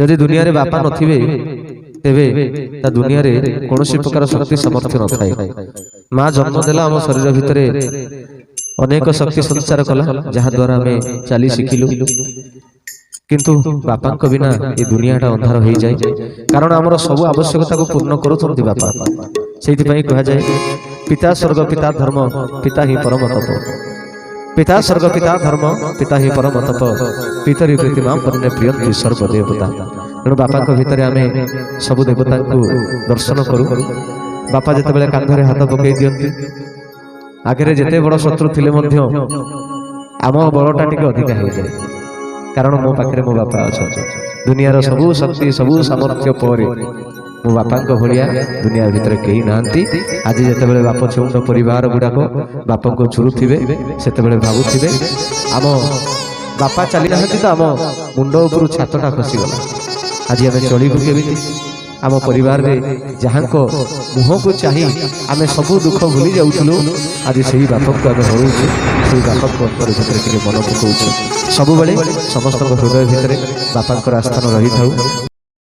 ଯଦି ଦୁନିଆରେ ବାପା ନଥିବେ, ତେବେ ତା ଦୁନିଆରେ କୌଣସି ପ୍ରକାର ଶକ୍ତି ସାମର୍ଥ୍ୟ ନଥାଏ। ମା ଜନ୍ମ ଦେଲା, ଆମ ଶରୀର ଭିତରେ ଅନେକ ଶକ୍ତି ସଞ୍ଚାର କଲା, ଯାହାଦ୍ୱାରା ଆମେ ଚାଲି ଶିଖିଲୁ। କିନ୍ତୁ ବାପାଙ୍କ ବିନା ଏ ଦୁନିଆଟା ଅନ୍ଧାର ହେଇଯାଏ, କାରଣ ଆମର ସବୁ ଆବଶ୍ୟକତାକୁ ପୂର୍ଣ୍ଣ କରୁଛନ୍ତି ବାପା। ସେଇଥିପାଇଁ କୁହାଯାଏ, ପିତା ସ୍ୱର୍ଗ, ପିତା ଧର୍ମ, ପିତା ହିଁ ପରମ ତପ। ପିତା ସ୍ୱର୍ଗ, ପିତା ଧର୍ମ, ପିତା ହିଁ ପରମ ତପ, ପିତରି ପ୍ରୀତିମାଂ ବନ୍ୟେ ପ୍ରିୟନ୍ତି ସର୍ବ ଦେବତା। ତେଣୁ ବାପାଙ୍କ ଭିତରେ ଆମେ ସବୁ ଦେବତାଙ୍କୁ ଦର୍ଶନ କରୁ। ବାପା ଯେତେବେଳେ କାନ୍ଧରେ ହାତ ପକେଇ ଦିଅନ୍ତି, ଆଗରେ ଯେତେ ବଡ଼ ଶତ୍ରୁ ଥିଲେ ମଧ୍ୟ ଆମ ବଳଟା ଟିକେ ଅଧିକା ହେଇଯାଏ, କାରଣ ମୋ ପାଖରେ ମୋ ବାପା ଅଛନ୍ତି। ଦୁନିଆର ସବୁ ଶକ୍ତି, ସବୁ ସାମର୍ଥ୍ୟ ପରେ ମୋ ବାପାଙ୍କ ଭଳିଆ ଦୁନିଆ ଭିତରେ କେହି ନାହାନ୍ତି। ଆଜି ଯେତେବେଳେ ବାପ ଛେଉଣ୍ଡ ପରିବାର ଗୁଡ଼ାକ ବାପାଙ୍କୁ ଝୁରୁଥିବେ, ସେତେବେଳେ ଭାବୁଥିବେ, ଆମ ବାପା ଚାଲି ନାହାନ୍ତି ତ ଆମ ମୁଣ୍ଡ ଉପରୁ ଛାତଟା ଖସିଗଲା, ଆଜି ଆମେ ଚଳିବୁ କେମିତି? ଆମ ପରିବାରରେ ଯାହାଙ୍କ ମୁହଁକୁ ଚାହିଁ ଆମେ ସବୁ ଦୁଃଖ ଭୁଲି ଯାଉଥିଲୁ, ଆଜି ସେଇ ବାପାଙ୍କୁ ଆମେ ହରଉଛୁ। ସେଇ ବାପାଙ୍କ ଅନ୍ତର ଭିତରେ ଟିକେ ମନ ପକାଉଛୁ। ସବୁବେଳେ ସମସ୍ତଙ୍କ ହୃଦୟ ଭିତରେ ବାପାଙ୍କର ଆସ୍ଥାନ ରହିଥାଉ।